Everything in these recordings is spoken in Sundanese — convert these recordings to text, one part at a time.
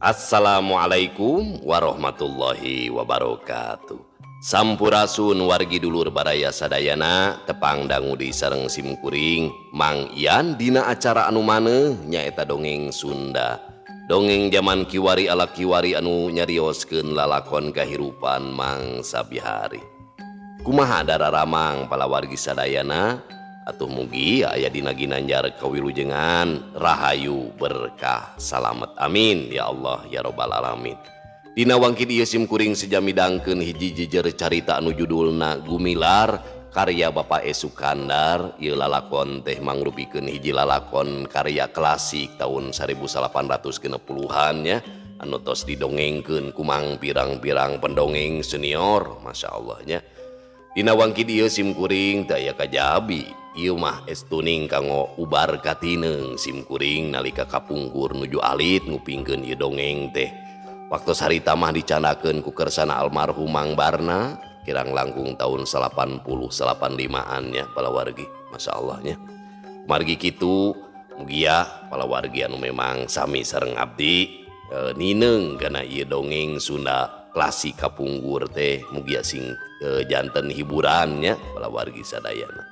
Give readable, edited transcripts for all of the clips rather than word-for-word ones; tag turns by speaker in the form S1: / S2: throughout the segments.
S1: Assalamualaikum warahmatullahi wabarakatuh. Sampurasun wargi dulur baraya sadayana tepang dangu di sareng simkuring Mang Ian dina acara anu maneuh nyaeta dongeng Sunda. Dongeng zaman kiwari ala kiwari anu nyarioskeun lalakon kahirupan Mang Sabihari. Kumaha dararamang palawargi sadayana atuh mugi aya dina ginanjar kawilujengan rahayu berkah salamet amin ya Allah ya robbal alamin. Dina wangkid ieu simkuring sejamidangkeun hiji jejer carita anu judulna Gumilar karya Bapak E. Sukandar. Ieu lalakon teh mangrupikeun hiji lalakon karya klasik tahun 1860-an nya anu tos didongengkeun ku mang pirang-pirang pendongeng senior, Masya Allah nya. Dina wangkid ieu simkuring teu aya kajabi, ieu mah estuning kanggo ubar katineung simkuring nalika kapungkur nuju alit ngupingkeun ieu dongeng teh. Waktu harita mah dicandakeun ku kersana almarhum Mang Barna kirang langkung tahun 80-85an nya palawargi, Masya Allah nya. Margi kitu mugia palawargi anu memang sami sareng abdi nineung kana ieu dongeng Sunda klasik kapungkur teh mugia sing janten hiburan nya palawargi sadayana.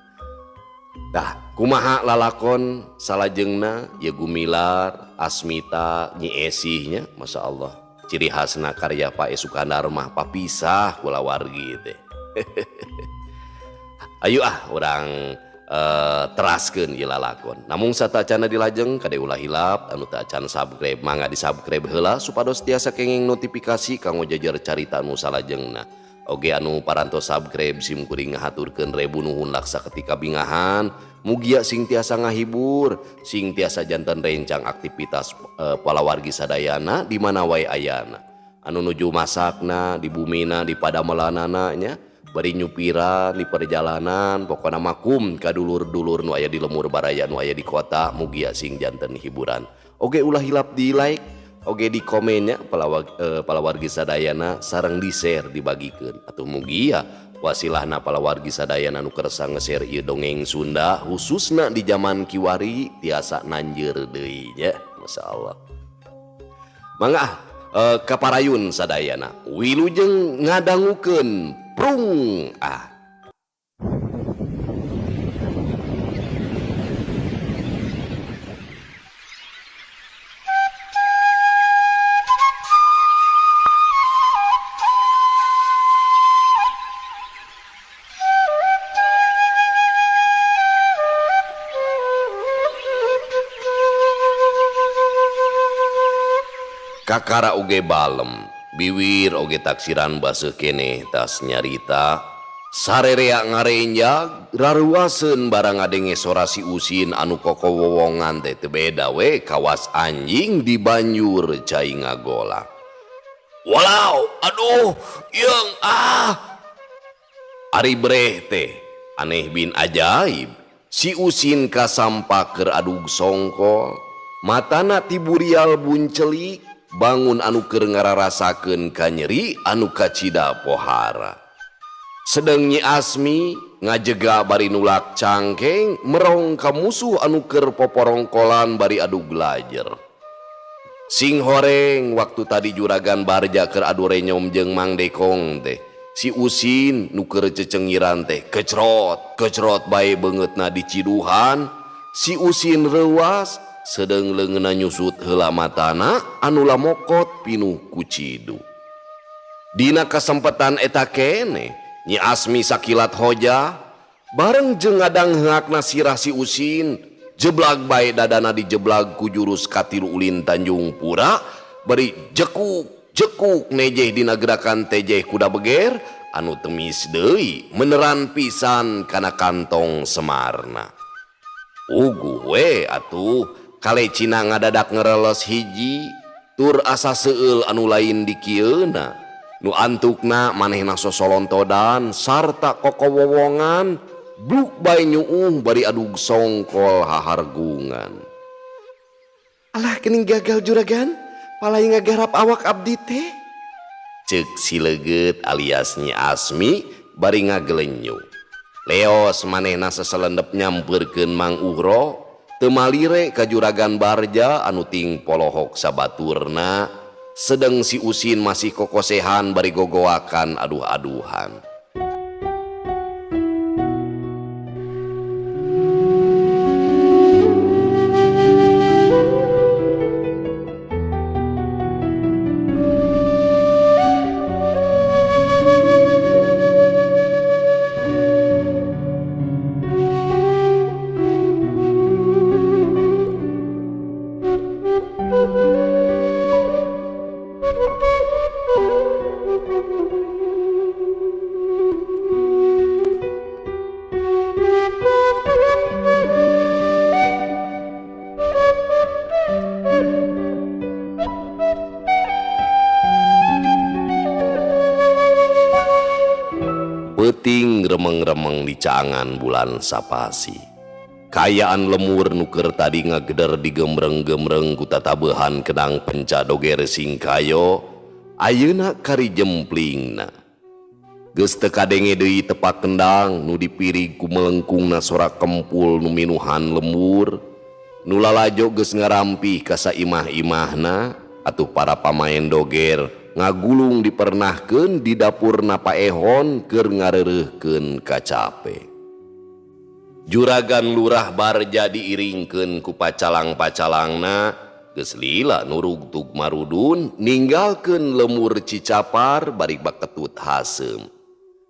S1: Tah kumaha lalakon salajengna ieu Gumilar Asmita Nyi Esih nya, Masya Allah. Ciri khasna karya Pak E. Sukandar mah papisah kulawargi teh. Ayo ah urang teraskeun ieu lalakon. Namung satacana dilajeng kade ulah hilap anu teu acan subscribe mangga di-subscribe heula supados tiasa kenging notifikasi kanggo jejer carita anu salajengna. Oge anu parantos subscribe sim kuring ngahaturkeun rebu nuhun laksa ketika bingahan. Mugia sing tiasa ngahibur, sing tiasa janten rencang aktivitas palawargi sadayana di mana wae ayana. Anu nuju masakna, di bumina, di padamelanana nya, bari nyupiran di perjalanan, pokona makum ka dulur-dulur nu aya di lemur baraya nu aya di kota, mugia sing janten hiburan. Oge ulah hilap di like, oge di komennya palawargi sadayana sareng di share dibagikeun. Atuh mugia wasilahna palawargi sadayana nu kersa nge-share ieu dongeng Sunda khususna di zaman kiwari tiasa nanjeur deui nya, Masya Allah. Mangga kaparayun sadayana wilujeng ngadangukeun prung ah. Kakara oge balem, biwir oge taksiran baseuh keneh tas nyarita. Sarerea ngarenjag, raruaseun barang ngadenge sora si Usin anu kokowowongan teh teu beda we kawas anjing di banjur cai ngagolak. Walau, aduh, yeung ah. Ari breh teh aneh bin ajaib, si Usin kasampak keur adug songkol, matana tiburial buncelik. Bangun anu keur ngararasakeun kanyeri anu kacida pohara. Sedeng Nyi Asmi ngajega bari nulak cangkeng merong ka musuh anu keur poporongkolan bari adu glajer. Sing horeng waktu tadi juragan Barja keur adu renyom jeung Mang Dekong teh. Si Usin nu keur cecengiran teh kecrot, kecrot bae beungeutna diciduhan. Si Usin reuas sedeng leungeunna nyusut heula matana anu lamokot pinuh ku cidu. Dina kasempetan eta keneh Nyi Asmi sakilat hoja bareng jeung ngadangheakna sirah si Usin jeblag bae dadana dijeblag ku jurus katilu ulin Tanjung Pura bari jekuk jekuk nejeh dina gerakan tejeh kuda beger anu temis deui meneran pisan kana kantong Semarna. Uguh we atuh kale Cina ngadadak ngereles hiji tur asa seueul anu lain dikieuna nu antukna manehna sosolontodan sarta kokowowongan bluk bae nyuuh bari adug songkol hahargungan. Alah geuning gagal juragan, palai ngagarap awak abdi teh. Ceuk si Leget alias Nyi Asmi bari ngagelenyu. Leos manehna seselendep nyampeurkeun Mang Uhro teu malire ka juragan Barja anu ting polohok sabaturna. Sedeng si Usin masih kokosehan bari gogoakan aduh-aduhan. Peuting remeng-remeng di caangan bulan sapasi. Kaayaan lemur nu keur tadi ngageder digembreng-gembreng ku tatabehan kedang penca doger singkayo, ayeuna kari jemplingna. Geus teu kadenge deui tepak kendang nu dipirig ku melengkungna sora kempul nu minuhan lembur. Nu lalajo geus ngarampih ka saimah-imahna atuh para pamaen doger ngagulung dipernahkeun di dapurna paehon keur ngareureuhkeun kacape. Juragan Lurah Barja diiringkeun ku pacalang-pacalangna geus lila nurugtug marudun ninggalkeun lemur Cicapar bari baketut haseum.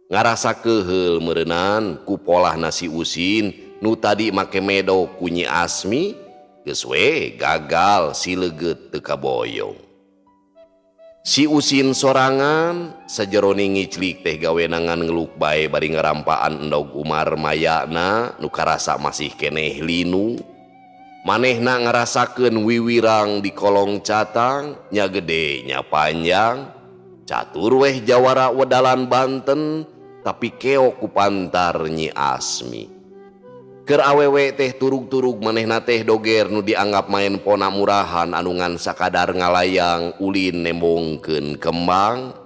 S1: Ngarasa keuheul meureunan ku polahna si Usin nu tadi make medo ku Nyi Asmi geus we gagal si leugeut teu kaboyong. Si Usin sorangan sajeroni ngiclik teh gawenangan ngeluk bae bari ngarampaan endog Umar mayana nu karasa masih keneh linu. Manehna ngarasakeun wiwirang di kolong catang nya gede nya panjang. Catur weh jawara wedalan Banten tapi keok ku pantar Nyi Asmi. Keur awewe teh turug-turug manehna teh doger nu dianggap main pona murahan anu ngan sakadar ngalayang ulin nembongkeun kembang.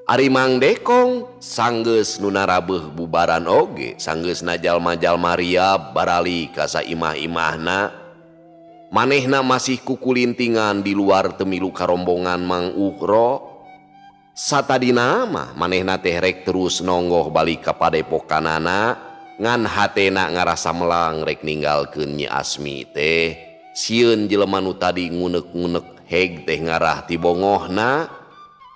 S1: Ari Mang Dekong sanggeus nu narabeuh bubaran oge sanggeusna jalma-jalma riab barali ka saimah-imahna. Manehna masih kukulintingan di luar temilu karombongan Mang Ukro. Satadina mah manehna teh rek terus nonggoh balik ka padepokanana. Ngan hatena ngarasa melang rek ninggalkeun Nyi Asmi teh sieun jelema nu tadi ngunek-ngunek heg teh ngarah ti bongohna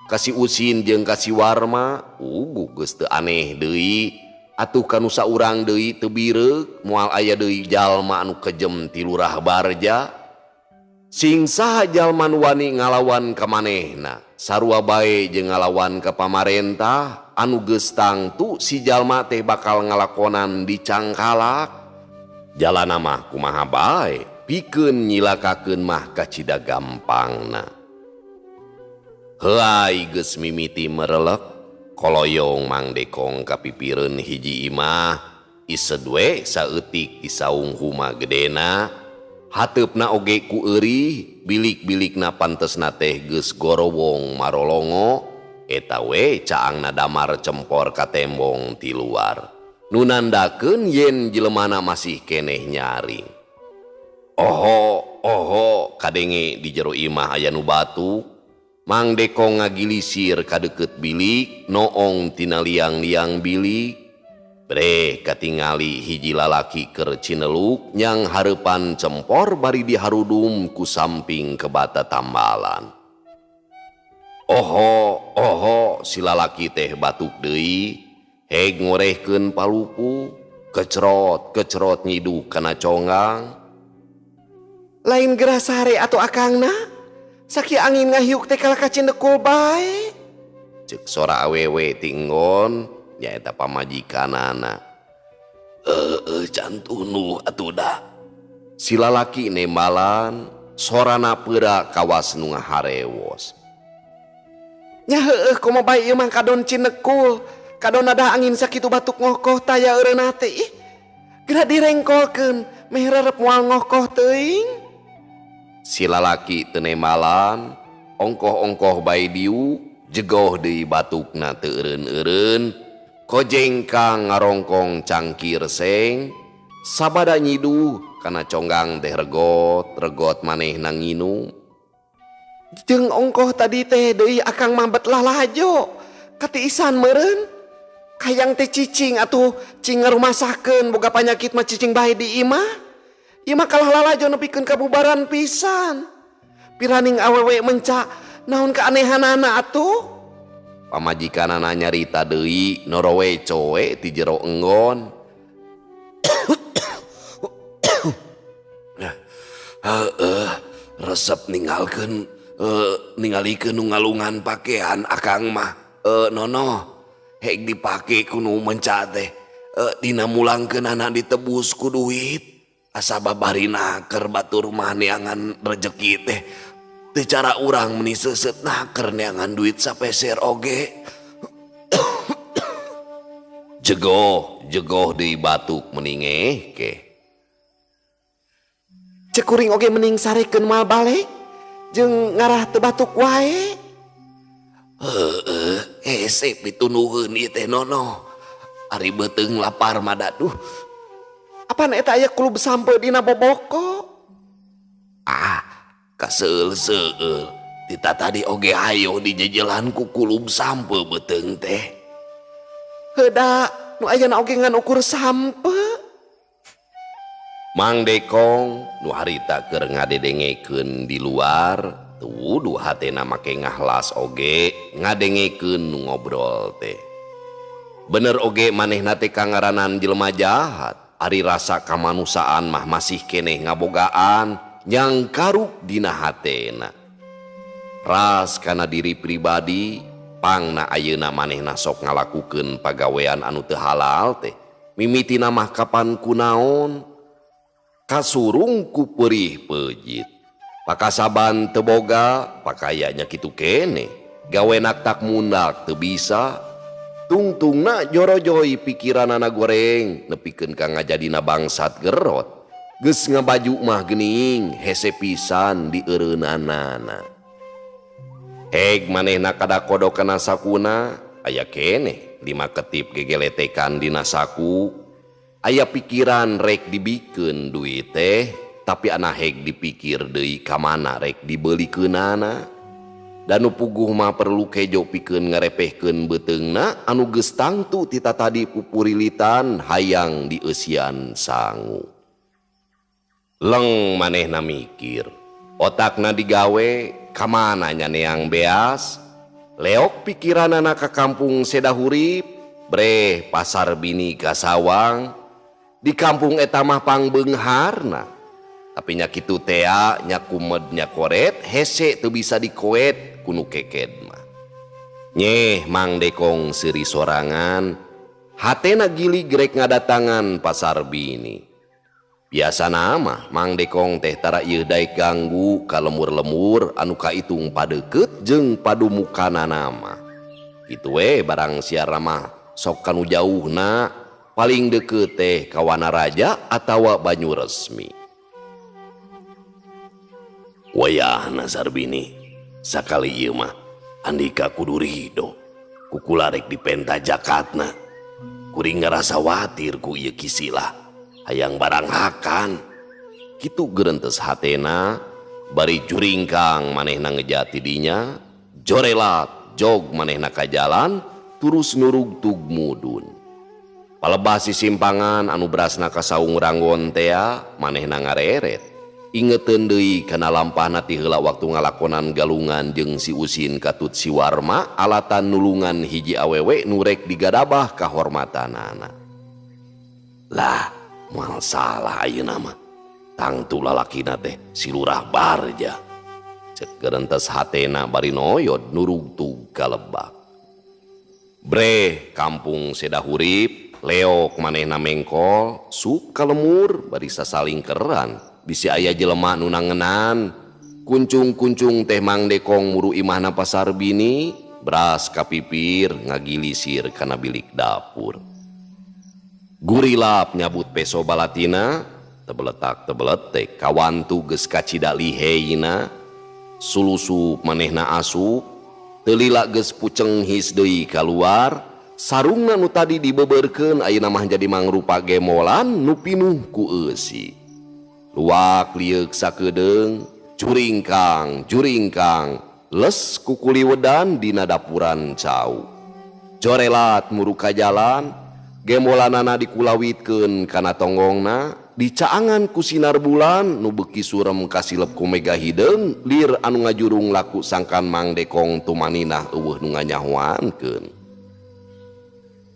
S1: ka si Usin jeung ka si Warma ugu geus teu aneh deui atuh ka nu saurang deui teu bireuk moal aya deui jalma anu kejem ti Lurah Barja. Sing saha jalma nu wani ngalawan ka manehna sarua bae jeung ngalawan ka pamarentah anu geus tangtu si jalma teh bakal ngalakonan dicangkalak. Jalana mah kumaha bae pikeun nyilakakeun mah kacida gampangna. Heuay geus mimiti merelek koloyong Mang Dekong kapipireun hiji imah ised we saeutik di saung huma gedena. Hateupna oge ku eurih bilik-bilikna pantesna teh geus gorowong marolongo. Eta we caangna damar cempor ka tembong ti luar. Nu nandakeun yen jelemana masih keneh nyaring. Oho, oho, kadenge di jero imah aya nu batu. Mang Dekong ngagilisir ka deukeut bilik, noong tina liang-liang bilik. Breh katingali hiji lalaki keur cineluk nyang hareupan cempor bari diharudum ku samping kebata tambalan. Oho, oho, si lalaki teh batuk deui, heg ngorehkeun palupu, kecrot, kecrot nyiduh kana conggang. Lain gerah sare atuh akangna, sakieu angin ngahiuk teh kalah ka cindekul bae. Ceuk sora awewe ti enggon, nyaeta pamajikanana. Can tunuh atuh da. Si lalaki nembalan, sorana peura kawas nu ngaharewos. Nya heueuh komo bae ieu mah kadon cinekul, kadon ada angin sakitu batuk ngokoh taya eureunna teh ih. Geura direngkolkeun meh rerep moal ngokoh teuing. Si lalaki teu nembalan, ongkoh-ongkoh bae diu, jegoh deui batukna teu eureun-eureun, kojengkang ngarongkong cangkir seng, sabada nyiduh kana conggang teh regot, regot manehna nginum.
S2: Jeung ongkoh tadi teh deui akang mah bet lalajo katiisan meureun. Hayang teh cicing atuh cing ngarumasakeun boga panyakit mah cicing bae di imah. Ieu mah kalah lalajo nepikeun kabubaran pisan. Piraning awewe menca naon keanehanana atuh.
S1: Pamajikanana nyarita deui norowe cowe ti jero enggon. Heeh, resep ninggalkeun ningalikeun nu ngalungan pakean akang mah. Nono hek dipake ku nu menca teh dina mulangkeunana ditebus ku duit. Asa babari naker batur mah neangan rejeki teh. Teu cara urang meuni seuseut naker neangan duit sapeser oge. Jegoh, jegoh deui batuk meni ngehkeh.
S2: Cek kuring oge mending sarekeun moal balik jeung ngarah teu batuk wae.
S1: Heeh, hese pitunuheun ieu teh nono. Ari beuteung lapar mah daduh.
S2: Apan eta aya kulub sampe dina boboko?
S1: Ah, kaseul-seueul. Tita tadi oge hayo dijejelan ku kulub sampe beuteung teh.
S2: Heuda, nu ayana oge ngan ukur sampe.
S1: Mang Dekong nu harita keur ngadedengekeun di luar, teu wuduh hatena make ngahlas oge ngadengekeun nu ngobrol teh. Bener oge manehna teh kangaranan jelema jahat, ari rasa kamanusiaan mah masih keneh ngabogaan nyangkaruk dina hatena. Ras kana diri pribadi, pangna ayeuna manehna sok ngalakukeun pagawean anu teu halal teh. Mimitina mah kapan kunaon? Kasurung ku perih pejit. Pakasaban teu boga, pakayanya kitu kene. Gawenak tak mundak teu bisa. Tungtungna jorojoi pikiranana goreng, nepikeun ka ngajadina bangsat gerot. Geus ngabaju mah geuning, hese pisan dieureunanana. Heg manehna kada kodok kana sakuna, aya keneh 5 ketip gegeletekan dina saku. Aya pikiran rek dibikeun duit teh, tapi ana heg dipikir deui ka mana rek dibelikeunana. Dan nu puguh mah perlu kejo pikeun ngarepehkeun beuteungna anu geus tangtu tita tadi pupurilitan hayang dieusian sangu. Leng manehna mikir, otakna digawe ka mana nya neang beas, leok pikiranana ka kampung Sedahurip, breh pasar bini ka Sawang. Di kampung eta mah pangbeungharna. Tapi nya kitu tea, nya kumed nya koret, hese teu bisa dikoet ku nu keked mah. Nyeh Mang Dekong seuri sorangan, hatena gilig rek ngadatangan pasar bini. Biasana mah Mang Dekong teh tara ieu daek ganggu ka lemur-lemur anu kaitung padeukeut jeung padumukanana mah. Kitu we barang siar mah sok kanu jauhna, paling deukeut teh ka Wanaraja atawa Banyuresmi. Wayahna Sarbini, sakali ieu mah Andika kudu rido, kukula rek dipenta jakatna. Kuring ngarasa watir ku ieu kisilah, hayang barang hakan. Kitu gerentes hatena, bari juringkang manehna ngejati dinya, jorelat jog manehna ka jalan, turus nurugtug mudun. Palebah sisimpangan anu berasna ka saung ranggon tea, manehna ngareret. Ingeteun deui kana lampahna ti heula waktu ngalakonan galungan jeung si Usin katut si Warma alatan nulungan hiji awewe nu rek digadabah kahormatanana. Lah, moal salah ayeuna mah. Tangtu lalakina teh si Lurah Barja. Cek gerentes hatena bari noyod nurugtug ka lebak. Breh kampung Sedahurip, leok manehna mengkol, sup ka lemur bari sasalingkeran. Bisi aya jelema nu nangenan. Kuncung-kuncung teh Mang Dekong muru imahna pasar bini, beras kapipir ngagilisir kana bilik dapur. Gurilap nyabut peso balatina, tebeletak tebeletek kawantu geus kacida liheina, sulusup manehna asup, telila geus puceng his deui kaluar, sarungna nu tadi dibeberkeun ayeuna mah jadi mangrupa gemolan nu pinuh ku eusi. Luak lieuk sakedeung, Curingkang, curingkang, les kukuliwedan dina dapuran cau. Corelat muru ka jalan, gembolanana dikulawitkeun kana tonggongna, dicaangan ku sinar bulan nu beuki surem kasilep ku mega hideung, lir anu ngajurung laku sangkan Mang Dekong tumaninah eueuh nu nganyahoankeun.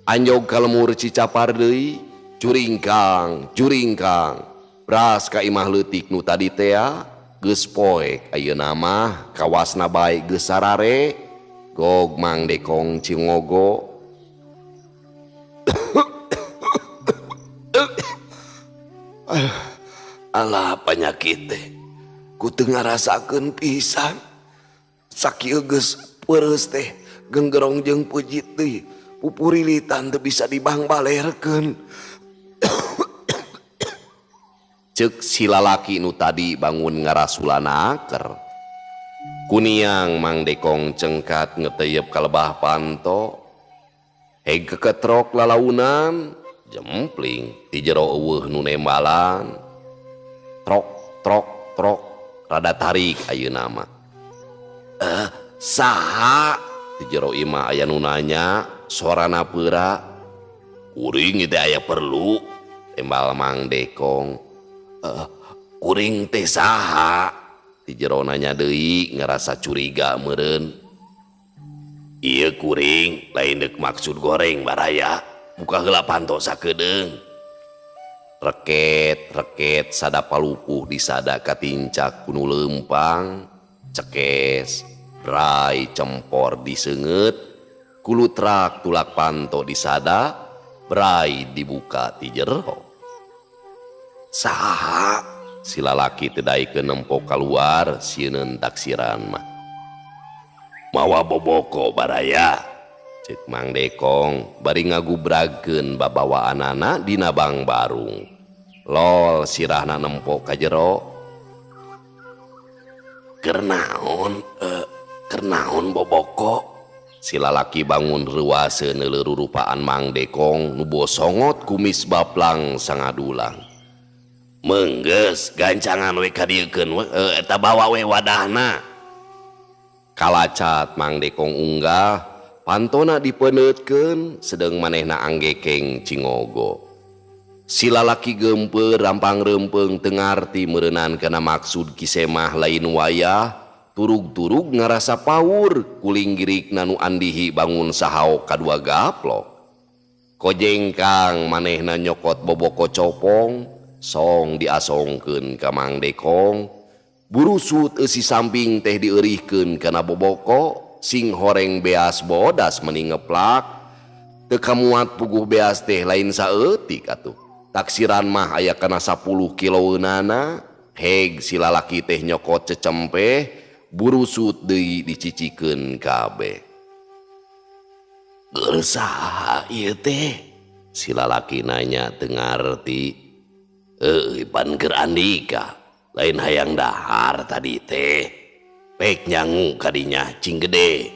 S1: Anjog ka lemur Cicapar deui, curingkang, curingkang, bras ka imah leutik nu tadi tea, geus poek ayeuna mah kawasna bae geus sarare, gog Mang Dekong cingogo. Alah panyakit teh ku teu ngarasakeun pisan. Sakieu geus peureus teh genggerong jeung peuji deui, pupurilitan teu bisa dibangbalerkeun. Ceuk si lalaki nu tadi bangun ngarasulan aker. Kuniang Mang Dekong cengkat ngeteyep ka lebah panto. Heg keketrok lalaunan, jempling ti jero eueuh nu nembalan. Trok trok trok rada tarik ayeuna mah. Saha? Ti jero imah aya nu nanya, sorana peura. Kuring teh aya perlu, tembal Mang Dekong. Kuring teh saha? Ti jero nanya deui ngarasa curiga meureun. Ieu kuring lain deuk maksud goreng baraya, buka heula panto sakedeung. Reket reket sada palupuh disada katincak ku nu leumpang, cekes brai cempor diseungeut, kulutrak tulak panto disada, brai dibuka ti jero. Saha? Si lalaki teu daekeun nempo kaluar sieuneun taksiran mah. Mawa boboko baraya, ceuk Mang Dekong bari ngagubragkeun babawaanana dina bang barung. Lol sirahna nempo ka jero. Keur naon boboko? Si lalaki bangun reuaseun neuleuh rurupaan Mang Dekong nu bosongot kumis baplang sangadulang. Menggeus gancangan we kadieukeun we, eta bawa we wadahna. Kalacat Mang Dekong unggah, pantona dipeneutkeun sedeung manehna anggekeng cingogo. Si lalaki geumpeur rampang reumpeung teu ngarti meureunan kana maksud kisemah lain wayah, turug-turug ngarasa paur kulinggirikna nu andihi bangun sahaok kadua gaplok. Kojengkang manehna nyokot boboko copong, song diasongkeun ka Mang Dekong. Burusut eusi samping teh dieurihkeun kana boboko, sing horeng beas bodas meni ngeplak. Teu kamuat puguh beas teh lain saeutik atuh. Taksiran mah aya kana 10 kiloeunana. Heg si lalaki teh nyokot cecempeh, burusut deui dicicikeun kabeh. Keur saha ieu teh? Si lalaki nanya teu ngarti. Pan keur Andika, lain hayang dahar tadi teh. Pek nyangu kadinya cing gede.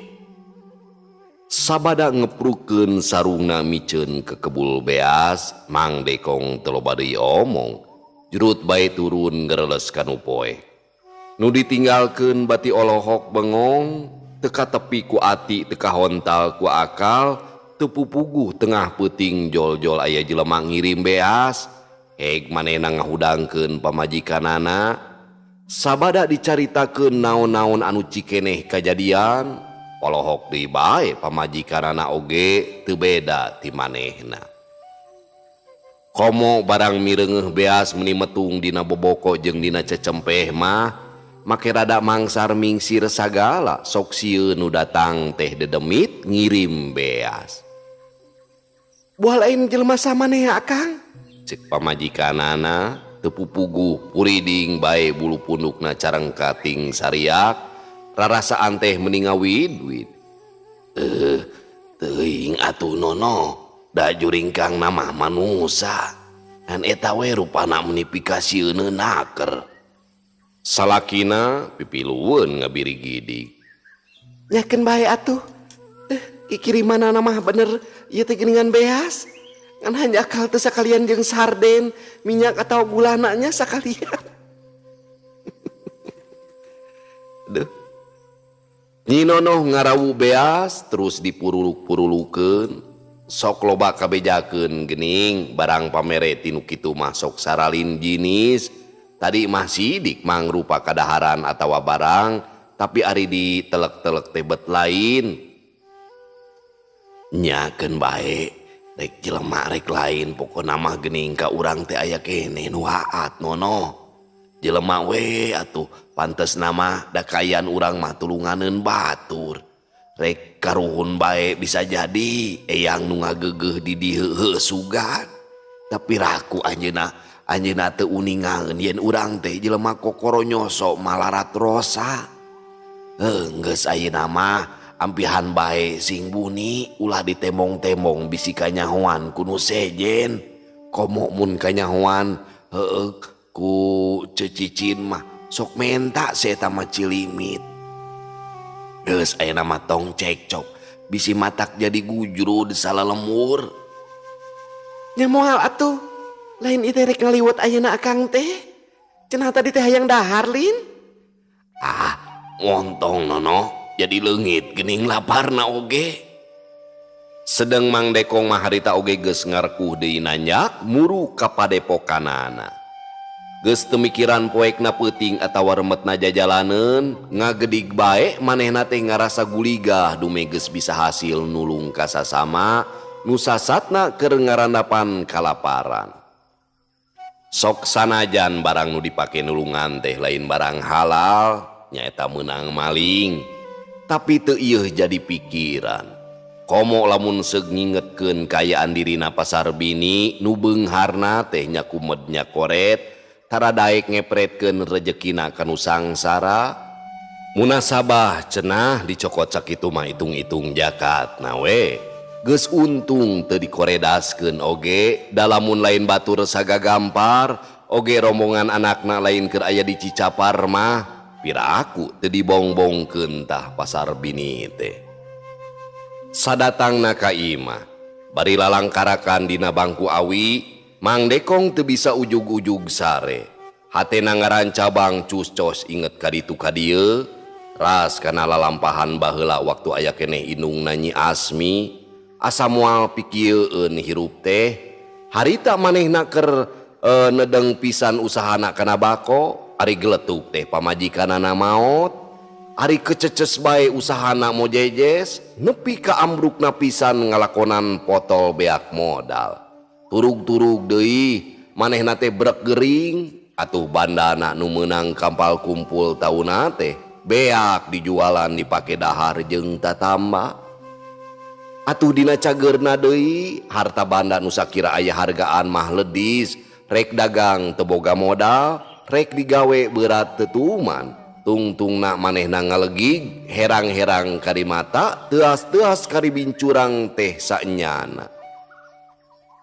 S1: Sabada ngeprukeun sarungna miceun ke kebul beas, Mang Dekong teu loba deui omong. Jurut bae turun ngereles ka nu poek. Nu ditinggalkeun bati olohok bengong, teu katepi ku ati, teu kahontal ku akal, teu pupuguh tengah peuting jol-jol aya jelema ngirim beas. Heg manehna ngahudangkeun pamajikanana. Sabada dicaritakeun naon-naon anu cikeneh kajadian, olohok deui bae pamajikanana oge teu beda ti manehna. Komo barang mireungeuh beas meni metung dina boboko jeung dina cecempeh mah, make rada mangsar mingsir sagala, sok sieun nu datang teh dedemit ngirim beas. Buah lain jelema samaneh Akang? Cek pamajikanana teu pupuguh puriding bae bulu pundukna careng kating sariak, rarasaan teh meni ngawid-wid. Teuing atuh nono, da juringkang mah manusa. Ngan eta we rupana meni pikasieun naker. Salakina pipilueun ngabirigidig. Nyakeun bae atuh. Kikirimanana mah bener ieu teh geuningan beas. Ngan hanjakal teu sakalian jeung sarden, minyak atau gulana nya sakalian. Nyi Nonoh ngarawu beas terus dipuruluk-purulukeun sok loba kabejakeun geuning barang pamere tinu kitu mah sok saralin jinis. Tadi mah sidik mangrupa kadaharan atawa barang tapi ari ditelek-telek teh bet lain. Nyakeun bae rek jelema rek lain pokona mah geuning ka urang teh aya keneh nu haat Nonoh. Jelema we atuh pantes nama da kaayaan urang mah tulunganeun batur. Rek karuhun bae bisa jadi eyang nu ngageugeuh di dieu heuh sugan. Tapi raku anjeunna anjeunna teu uningaeun yen urang teh jelema kokoronyoso malarat rosa. Heuh geus ayeuna mah ampihan bae sing buni ulah ditembong-tembong bisi kanyahoan ku nu sejen. Komo mun kanyahoan heueuh ku cecicin mah sok menta si eta mah cilimit. Geus ayeuna mah tong cekcok bisi matak jadi gujrud salalemur.
S2: Nya moal atuh lain ieu teh rek ngaliwet ayeuna akang teh. Cenah tadi teh hayang dahar lin.
S1: Ah, montong Nono jadi leungit geuning laparna oge. Sedeng Mang Dekong mah harita oge geus ngarekuh deui nanjak muru ka padepokanana. Geus teu mikiran poekna peuting atawa remetna jajalaneun, ngagedig bae manehna teh ngarasa guligah dume geus bisa hasil nulung ka sasama nu sasatna keur ngarandapan kalaparan. Sok sanajan barang nu dipake nulungan teh lain barang halal, nyaeta meunang maling, tapi teu ieuh jadi pikiran. Komo lamun seug ngingetkeun kaayaan dirina pasar bini nu beungharna teh nya kumed nya koret, tara daek ngepretkeun rejekina ka nu sangsara. Munasabah cenah dicokot sakitu mah itung-itung jakatna we. Geus untung teu dikoredaskeun oge, da lamun lain batur sagagampar, oge rombongan anakna lain keur aya di Cicapar mah, piraku teu dibongbongkeun tah pasar bini teh. Sadatangna ka imah, bari lalangkarakan dina bangku awi, Mang Dekong teu bisa ujug-ujug sare. Hatena ngarancabang cus-cos inget ka ditu ka dieu, ras kana lalampahan baheula waktu aya keneh indungna Nyi Asmi. Asa moal pikieun hirup teh, harita manehna keur nedeng pisan usahana kana bako, ari geletuk teh pamajikanana maot, ari kececes bae usahana mojejes, nepi ka ambrukna pisan ngalakonan potol beak modal. Turug-turug deui manehna teh brek gering, atuh bandana nu meunang kampal kumpul tauna teh beak dijualan dipake dahar jeung tatamba. Atuh dina cageurna deui harta banda nu sakira aya hargaan mah ledis, rek dagang teu boga modal, rek digawe berat teu tuman. Tungtungna manehna ngalegig, herang-herang kari mata, teuas-teuas kari bincurang teh saenyana.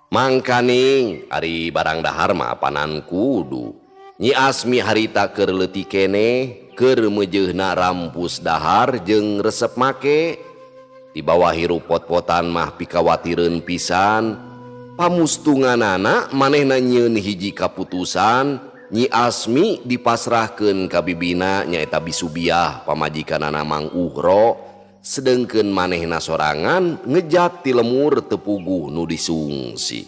S1: Mangkaning ari barang dahar mah apanan kudu. Nyi Asmi harita keur leutik keneh, keur meujeuhna rampus dahar jeung resep make. Di bawah hirup pot-potan mah pikawatireun pisan. Pamustunganana manehna nyieun hiji kaputusan, Nyi Asmi dipasrahkeun ka bibina nyaeta Bisubiah pamajikanana Mang Uhro, sedengkeun manehna sorangan ngejat ti lemur teu puguh nu disungsi.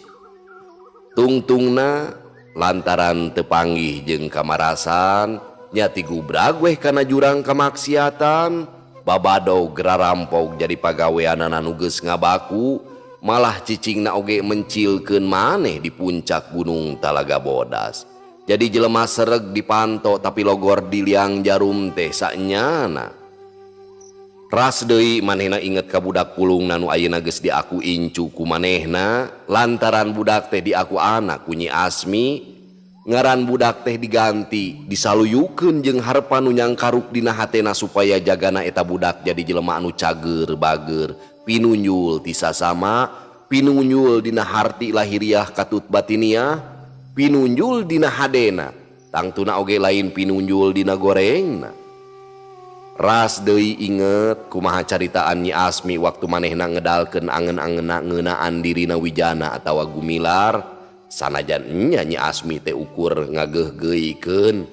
S1: Tungtungna lantaran teu panggih jeung kamarasan, nya tigubrag weh kana jurang kamaksiatan, babadog rarampog jadi pagaweanana nu geus ngabaku, malah cicingna oge mencilkeun maneh di puncak gunung Talaga Bodas. Jadi jelema sereg dipanto tapi logor di liang jarum teh saenyana. Ras deui manehna inget ka budak pulungna nu ayeuna geus diaku incu ku manehna, lantaran budak teh diaku anak ku Nyi Asmi. Ngaran budak teh diganti, disaluyukeun jeung harepan nu nyangkaruk dina hatena supaya jagana eta budak jadi jelema anu cager bager, pinunjul ti sasama, pinunjul dina harti lahiriah katut batiniah, pinunjul dina hadena, tangtuna oge lain pinunjul dina gorengna. Ras deui inget kumaha caritaan Nyi Asmi waktu manehna ngedalkeun angen-angenna ngeunaan dirina Wijana atawa Gumilar. Sanajan nya Nyi Asmi teh ukur ngageuhgeuikeun,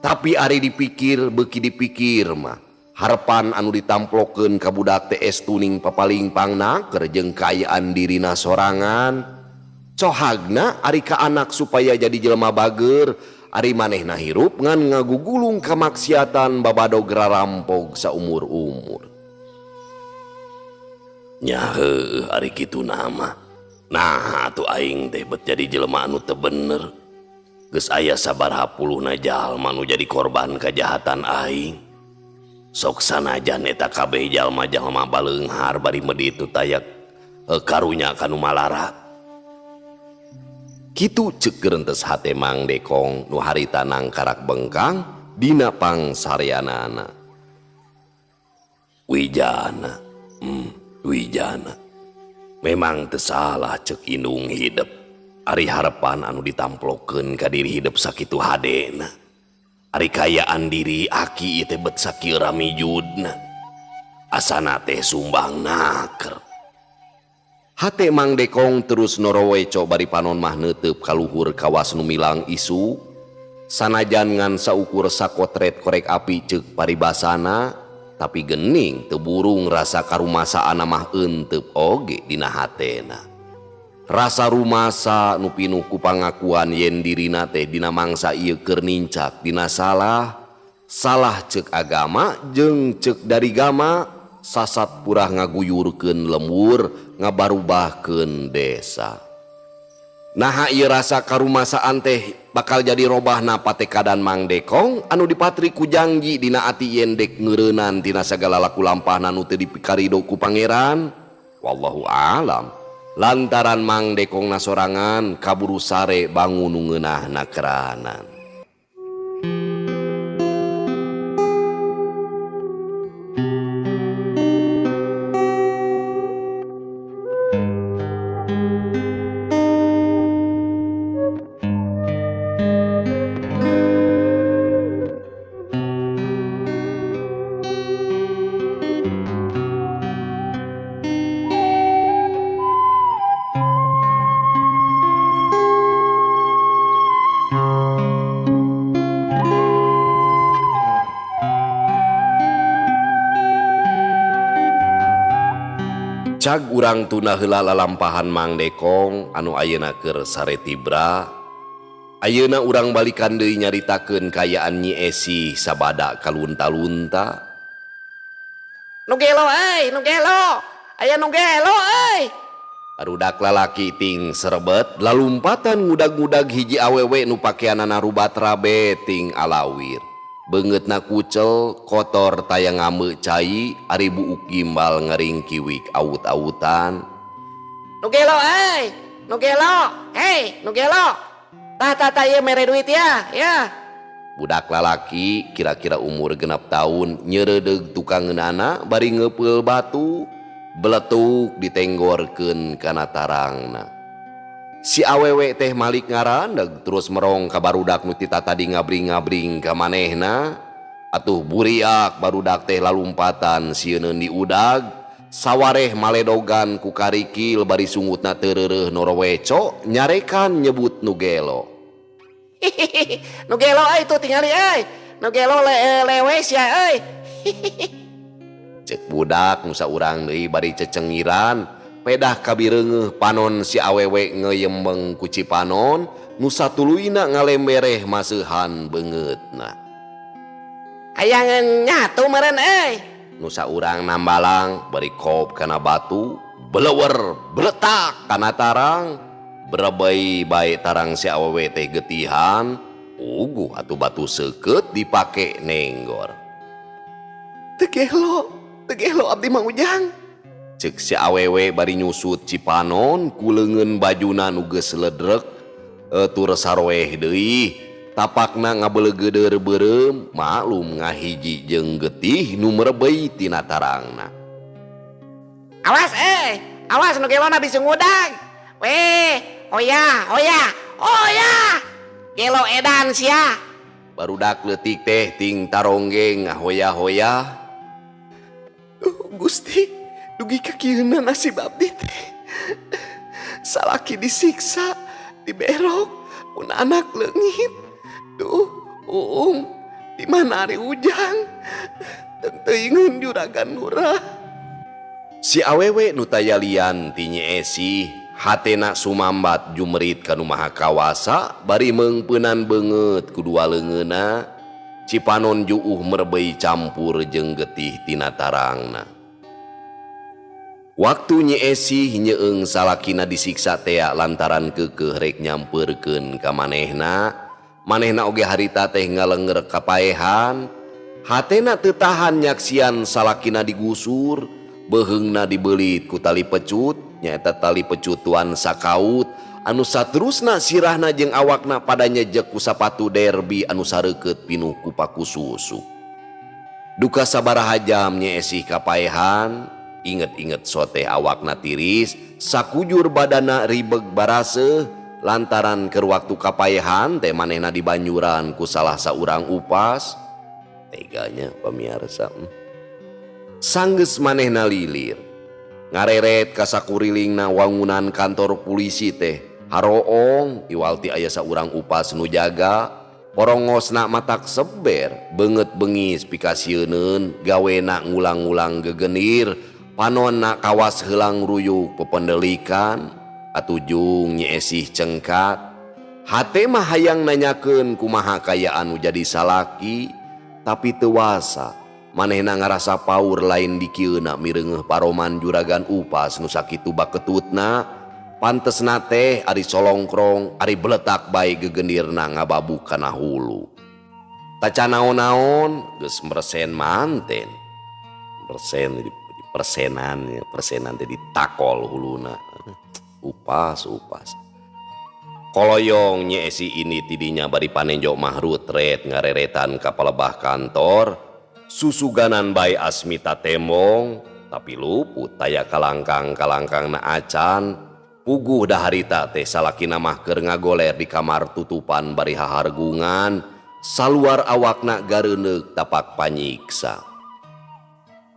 S1: tapi ari dipikir beuki dipikir mah Harepan anu ditamplokeun ka budak teh estuning papaling pangnaker jeung kaayaan dirina sorangan. Cohagna ari ka anak supaya jadi jelema bager, ari manehna hirup ngan ngagugulung kamaksiatan babadog rarampog saumur-umur. Nya heueuh ari kitu nama. Nah atuh aing teh bet jadi jelema anu teu bener. Geus aya sabaraha puluhna jalma nu jadi korban kajahatan aing. Sok sanajan eta kabeh jalma-jalma baleunghar bari medit nu taya karunya ka nu malarat. Kitu ceuk gerentes hate Mang Dekong nu harita nangkarak bengkang dina pangsareanana. Wijana, wijana. Memang teu salah ceuk indung hidep. Ari harepan anu ditamplokeun ka diri hidep sakitu hadena. Ari kayaan diri aki teh bet sakieu ramijudna. Asana teh sumbang naker. Hate Mang Dekong terus noroweco bari panon mah neuteup ka luhur kawas nu milang isu. Sanajan ngan saukur sakotret korek api ceuk paribasana, tapi gening teu burung rasa karumasaana mah euteup oge dina hatena. Rasa rumasa nu pinuh ku pangakuan yen dirina teh dina mangsa ieu keur nincak dina salah, salah ceuk agama jeung ceuk dari gama, sasat purah ngaguyurkeun lembur ngabarubahkeun desa. Naha ieu rasa karumasaan teh bakal jadi robahna patekadan Mang Dekong anu dipatri ku jangji dina ati yen dek ngeureunnan tina sagala laku lampahna nu teu dipikarido ku pangeran. Wallahu alam. Lantaran Mang Dekong nasorangan kaburu sare bangun nu ngeunahna keranan. Cag urang tuna heula lalampahan Mang Dekong anu ayeuna keur sare tibra. Ayeuna urang balikan deui nyaritakeun kaayaan Nyi Esi sabada kalunta-lunta.
S2: Nu gelo euy, nu gelo. Aya nu gelo euy.
S1: Barudak lalaki ting serebet lalumpatan ngudag-ngudag hiji awewe nu pakeanana rubat rabe ting alawir. Beungeutna kucel, kotor taya ngame cai, ari buuk gimbal ngaringkiwik awut-awutan.
S2: Nu gelo euy, nu gelo, hei, nu gelo. Tah tah tah ieu mere duit ya, ya.
S1: Budak lalaki kira-kira umur 6 tahun nyereudeg tukangeunana bari ngeupeul batu, beletuk ditenggorkeun kana tarangna. Si awewe teh malik ngarandeg terus merong ka barudak nu tita tadi ngabring-ngabring ka manehna. Atuh buriak barudak teh lalumpatan sieuneun diudag, sawareh maledogan ku karikil bari sungutna teu reureuh noroweco nyarekan nyebut nu gelo.
S2: Hihihi, nu gelo euy tuh tingali euy. Nu gelo lewes ya euy. Hihihi.
S1: Ceuk budak nu saurang deui bari cecengiran. Pedah kabireungeuh panon si awewe ngeyembeng ku cipanon nu satuluyna ngalembereh maseuhan beungeutna.
S2: Hayang nyatu meureun euy.
S1: Nu saurang nambalang bari kop kana batu, belewer beletak kana tarang, berebei bae tarang si awewe teh getihan, uguh atuh batu seukeut dipake nenggor.
S2: Teu gelo, teu gelo abdi Mang Ujang.
S1: Ceuk si awewe bari nyusut cipanon ku leungeun bajuna nu geus ledrek, tur saroeh deui tapakna ngabeuleugeueur beureum maklum ngahiji jeung getih nu merebei tina tarangna.
S2: Awas awas nu gelona bisi ngudag. Weh, hoya hoya hoya. Gelo edan sia.
S1: Barudak leutik teh ting taronggeng ngahoya-hoya.
S2: Duh, Gusti, dugi ka kieuna nasib abdi teh. Salaki disiksa, diberok, pun anak leungit. Duh, di mana ari Ujang? Teuingeun juragan lurah.
S1: Si awewe nu taya lian ti Nyi Esih hatena sumambat jumrit ka Nu Maha Kawasa bari meungpeunan beungeut ku dua leungeunna cipanon juuh merbei campur jeung getih tina tarangna. Waktu Nyi Esih nyeung salakina disiksa tea lantaran keukeuh rek nyampeurkeun ka manehna, manehna oge harita teh ngalenger kapaehan, hatena teu tahan nyaksian salakina digusur, beuheungna dibeulit ku tali pecut, nyaeta tali pecut tuan sakaut anu saterusna sirahna jeung awakna pada nyejek ku sapatu derby anu sareukeut pinuh ku paku susu. Duka sabaraha jam Nyi Esih kapaehan, inget-inget soteh awakna tiris, sakujur badana ribeg baraseuh lantaran keur waktu kapaehan teh manehna dibanyuran ku salah saurang upas. Teganya pamiarsa. Sanggeus manehna lilir ngareret ka sakurilingna wangunan kantor polisi teh haroong iwal ti aya saurang upas nu jaga porongosna matak seber beungeut bengis pikasieuneun gawena ngulang-ngulang gegenir panonna kawas heulang ruyuk pependelikan atujung Nyi Esih cengkat hate mah hayang nanyakeun kumaha kayaan nu jadi salaki tapi teu wasa manehna ngarasa paur lain dikieuna mireungeuh paroman juragan upas nu sakitu baketutna pantesna teh ari solongkrong ari beletak bae gegendirna ngababuk kana hulu tacan naon-naon geus mersen manten mersen di persenan ya, persenan teh ditakol huluna upas upas koloyong Nyi Esih ini tidinya bari panenjo mahrut ret ngareretan ka palebah kantor susuganan bae Asmita tembong tapi luput taya kalangkang-kalangkang na acan puguh daharita teh salakina mah keur ngagoler di kamar tutupan bari hahargungan saluar awakna gareuneuk tapak panyiksa.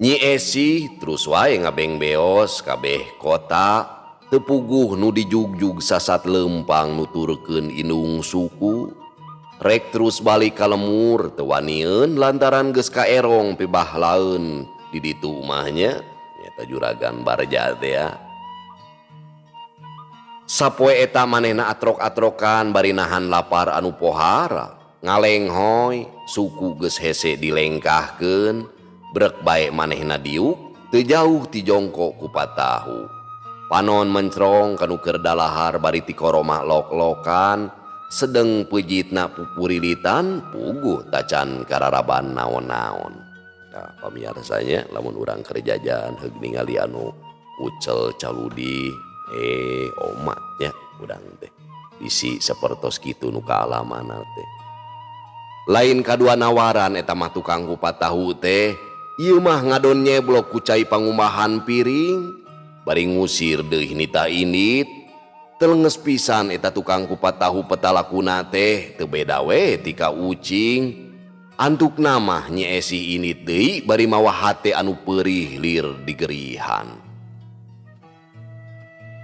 S1: Nyi Esih terus wae ngabengbeos kabeh kota teu puguh nu dijugjug sasat leumpang nuturkeun indung suku rek terus balik ka lemur teu wanieun lantaran geus kaerong pibahlaeun di ditu mah nya nyaeta juragan Barja teh ya. Sapoe eta manehna atrok-atrokan bari nahan lapar anu pohara ngalenghoy suku geus hese dilengkahkeun brek bae manehna diuk teu jauh ti jongko kupat tahu panon mencrong kanu keur dalahar bari ti koromah lok-lokan sedeng pejitna pupurilitan puguh tacan kararaban naon-naon. Nah, pamiarsanya lamun urang keur jajan heug ningali anu ucel caludi omat nya urang teh bisi sapertos kitu nu kaalamanna teh. Lain kadua nawaran eta mah tukang kupat tahu teh ieu mah ngadon nyeblok ku cai pangumbahan piring bari ngusir deui nita indit. Telenges pisan eta tukang kupat tahu petalakuna teh teu beda we tika ucing. Antukna mah Nyi Esih indit deui bari mawa hate anu peurih lir digerihan.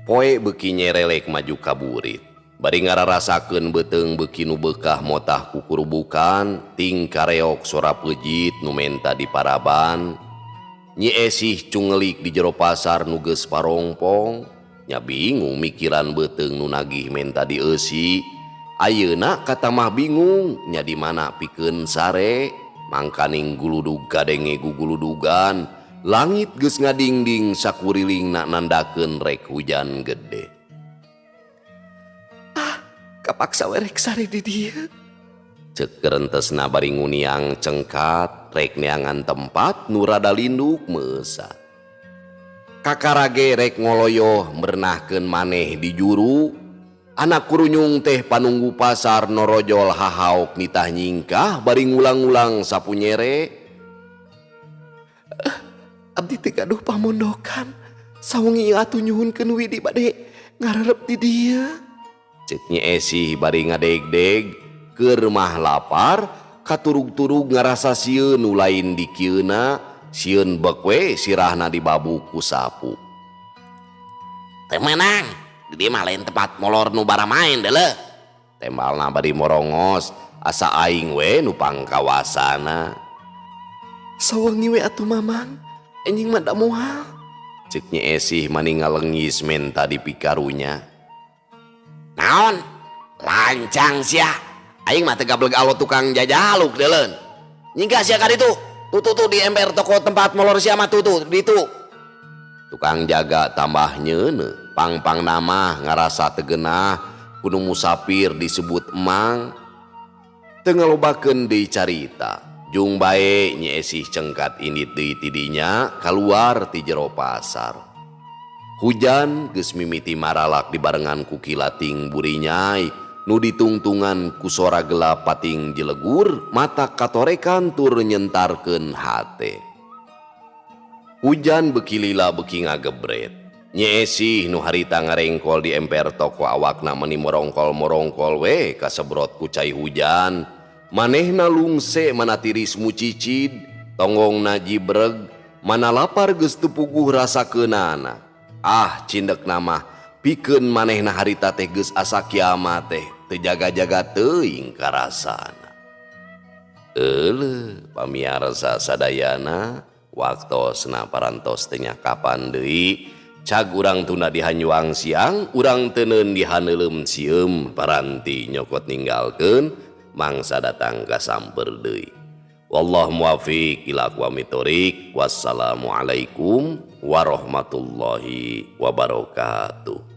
S1: Poe beuki nyerelek maju ka burit bari ngararasakeun beuteung beuki nu beukah motah kukurubukan ting kareok sora peujit nu menta diparaban. Nyi Esih cungelik di jero pasar nu geus parongpong. Nya bingung mikiran beuteung nu nagih menta dieusi. Ayeuna katamah bingung nya di mana pikeun sare mangkaning guludug kadenge guguludugan langit geus ngadingding sakurilingna nandakeun rek hujan gede.
S2: Ah, kapaksa we rek sare di dieu.
S1: Ceuk gerentesna bari nguniang cengkat rek neangan tempat nu rada linduk meusa. Kakarage rek ngoloyoh merenahkeun maneh di juru anak kurunyung teh panunggu pasar norojol hahaok nitah nyingkah bari ngulang-ngulang sapu nyere.
S2: Abdi teh gaduh pamondokan sawengi atuh nyuhunkeun widi bade ngarerep di dieu.
S1: Ceuk Nyi Esih bari ngadegdeg keur mah lapar katurug-turug ngarasa sieun nu lain dikieuna sieun bek we sirahna dibabuk ku sapu. Teu meunang, di dieu mah lain tempat molor nu baramaen deuleuh. Tembalna bari morongos asa aing we nu pangkawasana.
S2: Sawengi we atuh Mamang, enjing mah da moal.
S1: Cek Nyi Esih mani ngalengis menta dipikarunya.
S2: Naon? Lancang sia. Aing mah teu gableg alo tukang jajaluk deuleun. Nyingkah sia ka ditu. Tuh tuh tuh di emper toko tempat molor sia mah tuh tuh ditu.
S1: Tukang jaga tambah nyeuneuh, pang-pang nama ngarasa teu geunah kudu musafir disebut emang. Teu ngalobakeun deui carita. Jung bae Nyi Esih cengkat indit deui ti dinya kaluar ti jero pasar. Hujan geus mimiti maralak dibarengan ku kilating burinyai nu ditungtungan ku sora gelap pating jelegur mata katorekan tur nyentarkeun hate. Hujan beuki lila beuki ngagebret. Nyi Esih nu harita ngarengkol di emper toko awakna meni morongkol-morongkol we kasebrot ku cai hujan. Manehna lungse mana tiris mucicid, tonggongna jibreg, mana lapar geus teu puguh rasakeunana. Ah cindekna mah pikeun manehna harita teh geus asa kiamat teh teu jaga-jaga teuing karasana. Euleuh pamiarsa sadayana waktosna parantos teh nyakapan deui cag urang tunda di hanyuang siang urang teuneun di haneuleum sieum paranti nyokot ninggalkeun mangsa datang ka samper deui. Wallahu muwafiq ila aqwamit thoriq. Wassalamualaikum warahmatullahi wabarakatuh.